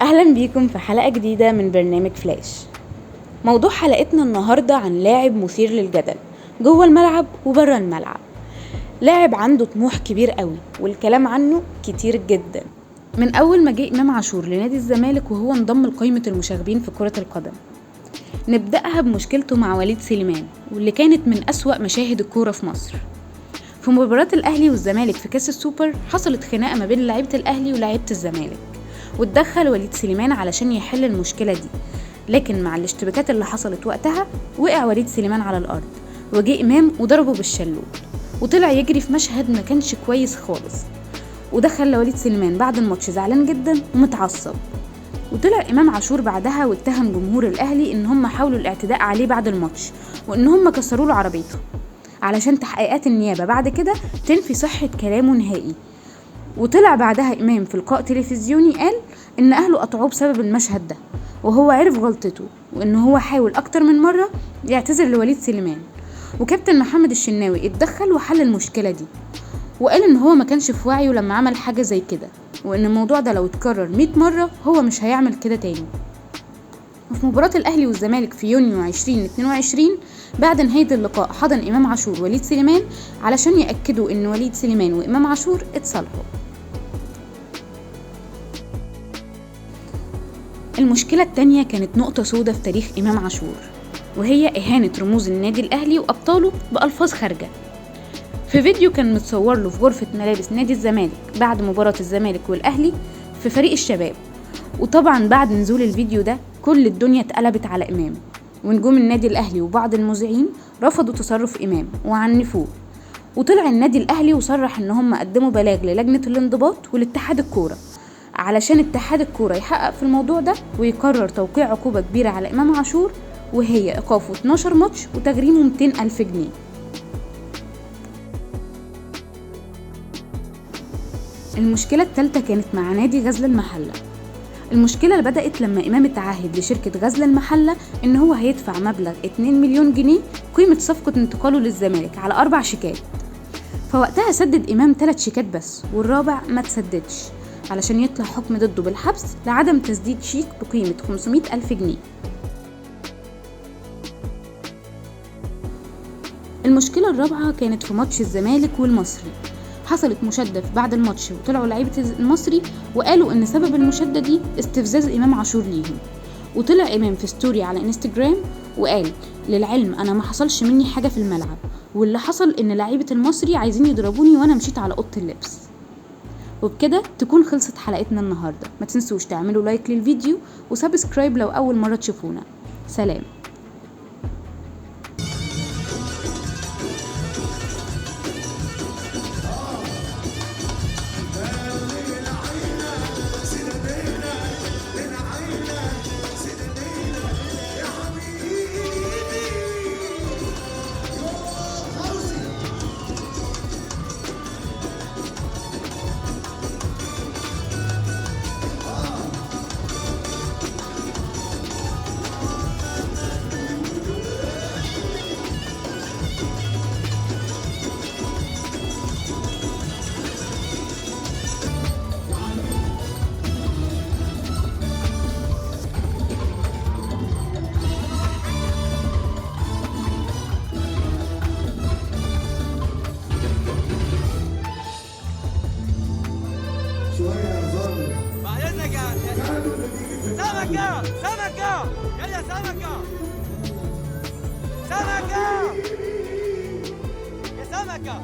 أهلا بيكم في حلقة جديدة من برنامج فلاش. موضوع حلقتنا النهاردة عن لاعب مثير للجدل جوه الملعب وبره الملعب، لاعب عنده طموح كبير قوي والكلام عنه كتير جدا. من أول ما جه إمام عاشور لنادي الزمالك وهو انضم لقائمة المشاغبين في كرة القدم. نبدأها بمشكلته مع وليد سليمان، واللي كانت من أسوأ مشاهد الكورة في مصر. في مباراة الأهلي والزمالك في كاس السوبر حصلت خناقة ما بين لعيبة الأهلي ولاعيبة الزمالك، واتدخل وليد سليمان علشان يحل المشكلة دي، لكن مع الاشتباكات اللي حصلت وقتها وقع وليد سليمان على الأرض، وجه إمام وضربه بالشلوت وطلع يجري في مشهد ما كانش كويس خالص، وده خلى وليد سليمان بعد الماتش زعلان جدا ومتعصب. وطلع إمام عاشور بعدها واتهم جمهور الأهلي إن هم حاولوا الاعتداء عليه بعد الماتش، وإن هم كسروا له عربيته، علشان تحقيقات النيابة بعد كده تنفي صحة كلامه نهائي. وطلع بعدها إمام في لقاء تلفزيوني قال إن أهله قطعوه بسبب المشهد ده، وهو عرف غلطته، وإن هو حاول أكتر من مرة يعتذر لوليد سليمان، وكابتن محمد الشناوي اتدخل وحل المشكلة دي، وقال إن هو ما كانش في وعيه لما عمل حاجة زي كده، وإن الموضوع ده لو اتكرر 100 مرة هو مش هيعمل كده تاني. وفي مباراة الأهلي والزمالك في يونيو 2022 بعد نهاية اللقاء حضن إمام عاشور وليد سليمان علشان يأكدوا إن وليد سليمان وإمام عاشور اتصالحوا. المشكلة التانية كانت نقطة سودة في تاريخ إمام عاشور، وهي إهانة رموز النادي الأهلي وأبطاله بألفاظ خارجة. في فيديو كان متصور له في غرفة ملابس نادي الزمالك بعد مباراة الزمالك والأهلي في فريق الشباب، وطبعا بعد نزول الفيديو ده كل الدنيا اتقلبت على إمام، ونجوم النادي الأهلي وبعض المذيعين رفضوا تصرف إمام وعنفوه. وطلع النادي الأهلي وصرح إن هم قدموا بلاغ للجنة الانضباط والاتحاد الكورة علشان اتحاد الكورة يحقق في الموضوع ده ويقرر توقيع عقوبة كبيرة على إمام عاشور، وهي إيقافه 12 ماتش وتغريمه 200,000 جنيه. المشكلة الثالثة كانت مع نادي غزل المحلة. المشكلة اللي بدأت لما إمام اتعهد لشركة غزل المحلة إن هو هيدفع مبلغ 2 مليون جنيه قيمة صفقة انتقاله للزمالك على 4 شيكات، فوقتها سدد إمام 3 شيكات بس، والرابع ما تسددش علشان يطلع حكم ضده بالحبس لعدم تسديد شيك بقيمة 500,000 جنيه. المشكلة الرابعة كانت في ماتش الزمالك والمصري. حصلت مشادة في بعد الماتش وطلعوا لعيبة المصري وقالوا إن سبب المشادة دي استفزاز إمام عاشور ليهم، وطلع إمام في story على انستجرام وقال للعلم أنا ما حصلش مني حاجة في الملعب، واللي حصل إن لعيبة المصري عايزين يضربوني وأنا مشيت على أوضة اللبس. وبكده تكون خلصت حلقتنا النهاردة. ما تنسوش تعملوا like للفيديو و subscribe لو أول مرة تشوفونا. سلام. سمكة سمكة يلا سمكة سمكة يا سمكة.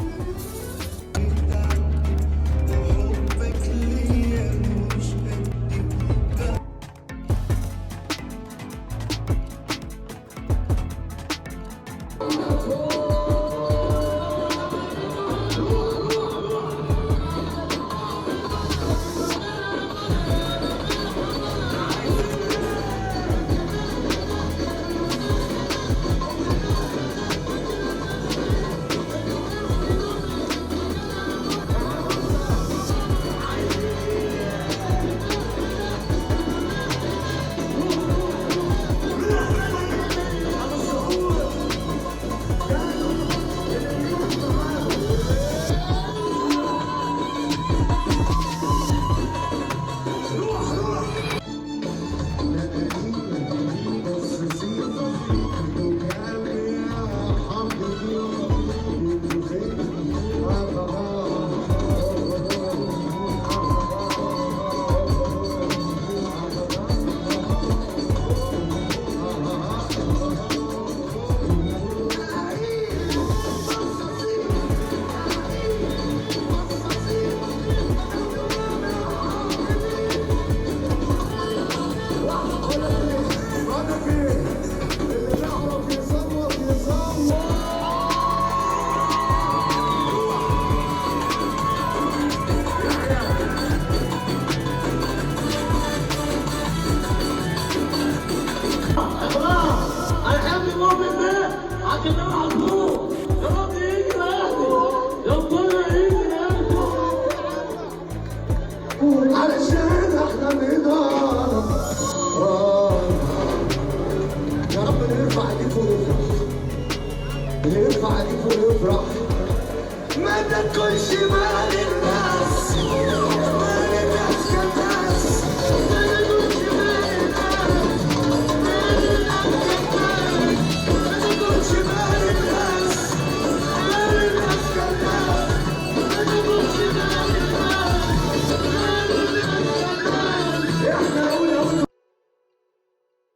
تاكلش مال.